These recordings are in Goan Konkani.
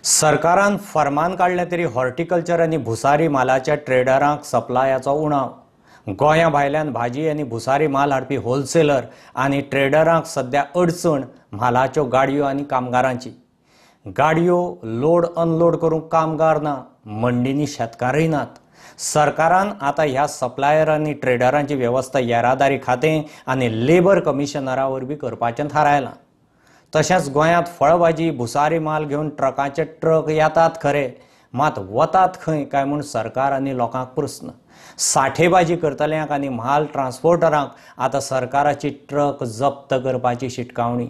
सरकारान फरमान काडलें तरी हॉर्टिकल्चर आनी भुसारी मालाच्या ट्रेडरांक सप्लायाचो उणाव. गोंया भायल्यान भाजी आनी भुसारी माल हाडपी होलसेलर आनी ट्रेडरांक सद्या अडचण म्हालाच्यो गाडयो आनी कामगारांची. गाडयो लोड अनलोड करूंक कामगार ना, मंडींनी शेतकारय नात. सरकारान आतां ह्या सप्लायर आनी ट्रेडरांची वेवस्था येरादारी खातें आनी लेबर कमिशनरा वरवीं करपाचें थारायलां. तशेंच गोंयांत फळभाजी भुसारी माल घेवन ट्रकाचे ट्रक येतात खरे, मात वतात खंय काय म्हूण सरकार आनी लोकांक प्रस्न. साठेबाजी करतल्यांक आनी म्हाल ट्रान्सपोर्टरांक आतां सरकाराची ट्रक जप्त करपाची शिटकावणी.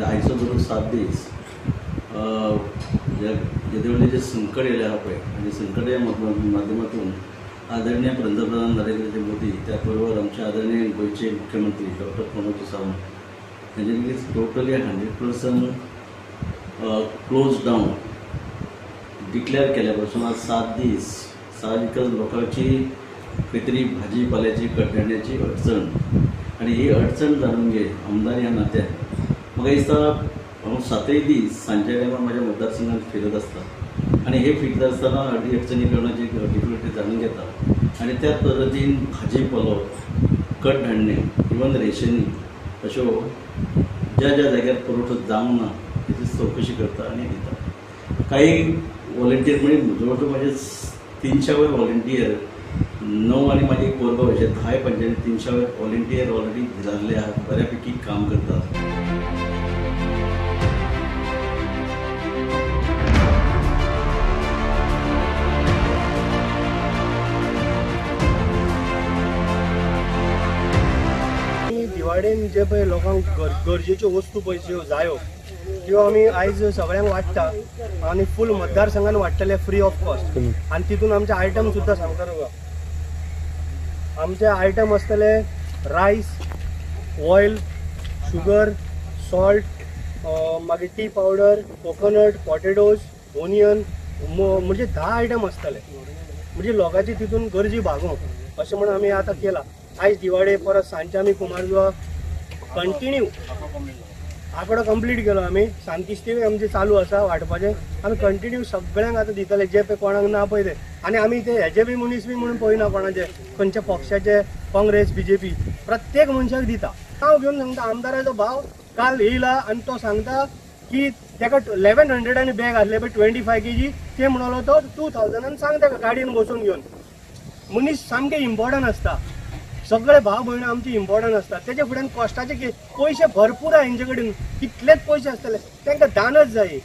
आयचो धरून 7 दीस जेदे जे संकट येयलें आहा पळय आनी संकट ह्या माध्यमातून आदरणीय पंतप्रधान नरेंद्रजी मोदी, त्याबरोबर आमचे आदरणीय गोंयचे मुख्यमंत्री डॉक्टर प्रमोद सावंत हेंच्यांनी टोटली 100% क्लोज डावन डिक्लेअर केल्या पासून आज 7 दीस साहजिकच लोकांची खंय तरी भाजी पाल्याची कडधान्याची अडचण आनी ही अडचण जाणून घे आमदार ह्या नात्यान म्हाका दिसता हांव 7 दीस सांजच्या टायमार म्हाज्या मतदारसंघात फिरत आसता आनी हे फिरत आसतना अडी अडचणी करण्याची डिफिकल्टी जाणून घेता आनी त्या पद्दतीन भाजी पालो, कडधान्य, इवन रेशनी अश्यो ज्या ज्या जाग्यार पुरवठो जावंक ना तेची चवकशी करता आनी दिता. काही वॉलंटियर म्हणजे जवळ जवळ म्हाजे 300 वयर वॉलंटियर 9 आनी म्हाजे एक कोरगांव अशे 10 पंचायती 300 वयर वॉलंटियर ऑलरेडी जाल्ले आहात, बऱ्यापैकी काम करतात. दिवाळेन जे पळय लोकांक गरजेच्यो वस्तू पळय ज्यो जायो त्यो आमी आयज सगळ्यांक वांट्टा आनी फूल मतदारसंघान वांट्टले फ्री ऑफ कॉस्ट. आनी तितून आमचे आयटम सुद्दां सांगता तुका. आमचे आयटम आसतले रायस, ऑयल, शुगर, सॉल्ट, मागीर tea powder, coconut, potatoes, onion, म्हणजे 10 आयटम आसतले. म्हणजे लोकांची तितून गरजी भागोवंक अशें म्हणून आमी आतां केलां. आयज दिवाळे परत सांजचे आमी कुमारजुवा कंटिन्यू आंकडो कंप्लीट केलो आमी. सांतिस्तेवूय आमचें चालू आसा वांटपाचें. आमी कंटिन्यू सगळ्यांक आतां दितले जे पळय कोणाक ना पळय ते. आनी आमी ते हेजे बी मनीस बी म्हणून पळयना कोणाचे खंयच्या पक्षाचे, काँग्रेस, बीजेपी, प्रत्येक मनशाक दिता. हांव घेवन सांगता आमदाराचो भाव काल येयला आनी तो सांगता की ताका 1100 आनी बॅग आसलें पळय 25 kg, ते म्हणलो तो 2000 सांग ताका गाडयेन बसून घेवन. मनीस सामकें इम्पॉर्टंट आसता, सगळे भाव भयण आमचे इम्पॉर्टंट आसता. तेजे फुड्यान कॉस्टाचे पयशे भरपूर आहा हेंचे कडेन, कितलेच पयशे आसतले, तांकां दानच जाय.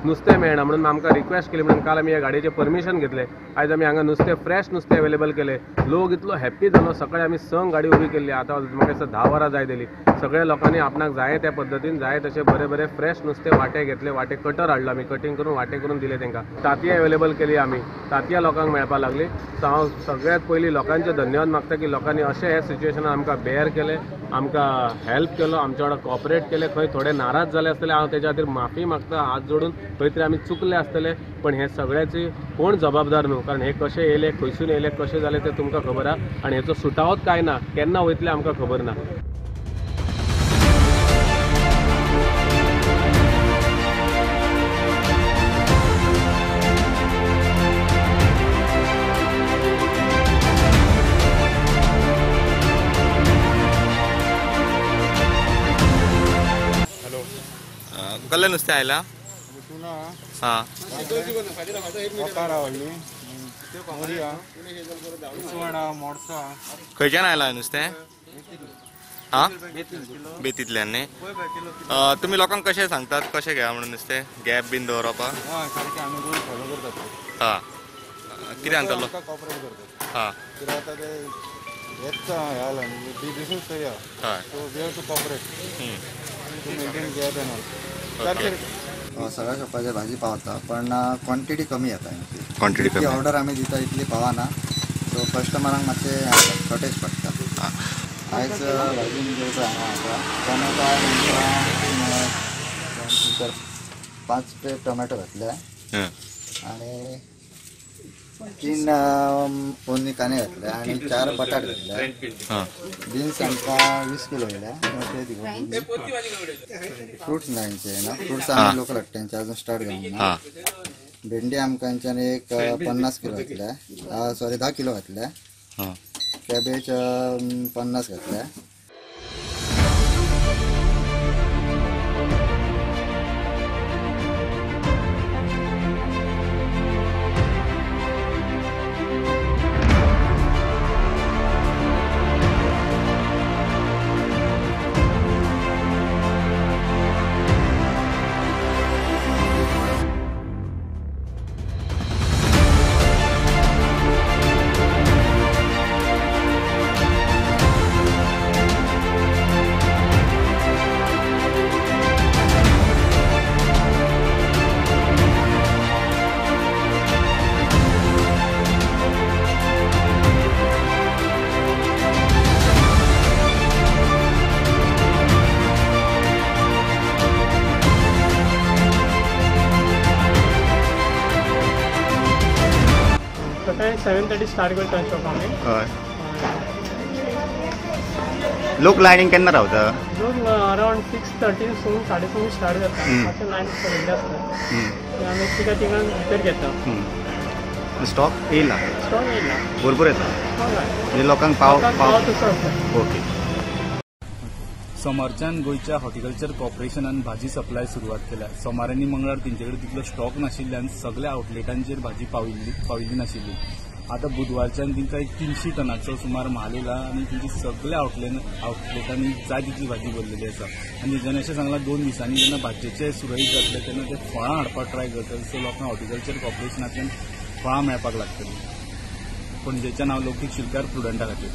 नुस्तें मेळना म्हणून आमकां रिक्वेस्ट केली म्हणून काल आमी ह्या गाडयेचें परमिशन घेतलें. आयज आमी हांगा नुस्तें, फ्रेश नुस्तें अवेलेबल केलें. लोक इतलो हॅप्पी जालो. सकाळी आमी 6 गाडी उबी केल्ली, आतां म्हाका दिसता 10 वरां जाय जाली. सगळ्या लोकांनी आपणाक जाय त्या पद्दतीन जाय तशें बरे बरे फ्रेश नुस्तें वांटे घेतले, वांटे कटर हाडलो आमी, कटींग करून वांटे करून दिले तांकां. तांतयां अवेलेबल केली आमी, तांतयां लोकांक मेळपाक लागली. सो हांव सगळ्यांत पयलीं लोकांचें धन्यवाद मागता की लोकांनी अशें ह्या सिच्युएशनान आमकां बेर केलें, आमकां हेल्प केलो, आमच्या वांगडा कॉपरेट केलें. खंय थोडे नाराज जाले आसतले, हांव तेच्या खातीर माफी मागता हात जोडून. खंय तरी आमी चुकले आसतले, पण हे सगळ्याची कोण जबाबदार न्हू, कारण हे कशें येयले, खंयसून येयले, कशें जालें तें तुमकां खबर आहा. आनी हेचो सुटावोच कांय ना, केन्ना वयतले आमकां खबर ना. कसलें नुस्तें आयलां? हां, मोडसा. खंयच्यान आयला नुस्तें? हा, बेतींतल्यान न्ही. तुमी लोकांक कशें सांगतात कशें घेया म्हणून नुस्तें? गॅप बीन दवरपाक? हय, सारकें आमी रूल फॉलो करतात. हा, कितें सांगतलो? कॉपरेट करतात. हा, कित्याक आतां ते हेच हें बिजनेसूच तरी आहा. So we have to cooperate to maintain gap and all. सगळ्या शॉपाचेर भाजी पावता पण क्वॉन्टिटी कमी येता. क्वॉन्टिटी कमी, ऑर्डर आमी दिता इतली पावना, सो कस्टमरांक मातशें शॉर्टेज पडटा. आयज भाजी म्हणजे हांगा आसा टोमॅटो आमकां 5 प्लेट टोमॅटो घातले आनी 3 पोन्नी कांदे घातले आनी 4 बटाट घातले. बीन्स आमकां 20 किलो येयल्या. फ्रुट्स ना हेंचे ना, फ्रुट्स आमी लोकल हाडटा, तेंचे अजून स्टार्ट जावंक ना. भेंडी आमकां हेंच्यान एक 50 किलो घातल्या, सॉरी 10 किलो घातल्या. कॅबेज 50 घातल्या. सकाळी 7:30 स्टार्ट करता शॉप आमी. हय. लोक लायनीन केन्ना रावता? लोक अरावंड 6:30 सून 6:30 स्टार्ट जाता. मातशें लायन पडिल्लें आसता, आमी तिका तिगांक भितर घेता. स्टॉक येयला? स्टॉक येयला, भरपूर येता म्हणजे लोकांक पाव पाव तसो आसता. ओके. सोमारच्यान गोंयच्या हॉर्टिकल्चर कॉर्पोरेशनान भाजी सप्लाय सुरवात केल्या. सोमार आनी मंगळार तेंचे कडेन तितलो स्टॉक नाशिल्ल्यान सगळ्या आउटलेटांचेर भाजी पाविल्ली नाशिल्ली. आतां बुधवारच्यान तांकां एक 300 टनाचो सुमार म्हाल येयला आनी तेंची सगळ्या आउटलेटांनी जाय तितली भाजी भरलेली आसा. आनी तेंच्यांनी अशें सांगलां 2 दिसांनी जेन्ना भाजयेचे सुरळीत जातले तेन्ना ते फळां हाडपाक ट्राय करतले. सो लोकांक हॉर्टिकल्चर कॉर्पोरेशनांतल्यान फळां मेळपाक लागतली. पणजेच्यान हांव लौकीक शिलकार प्रुडंटा खातीर.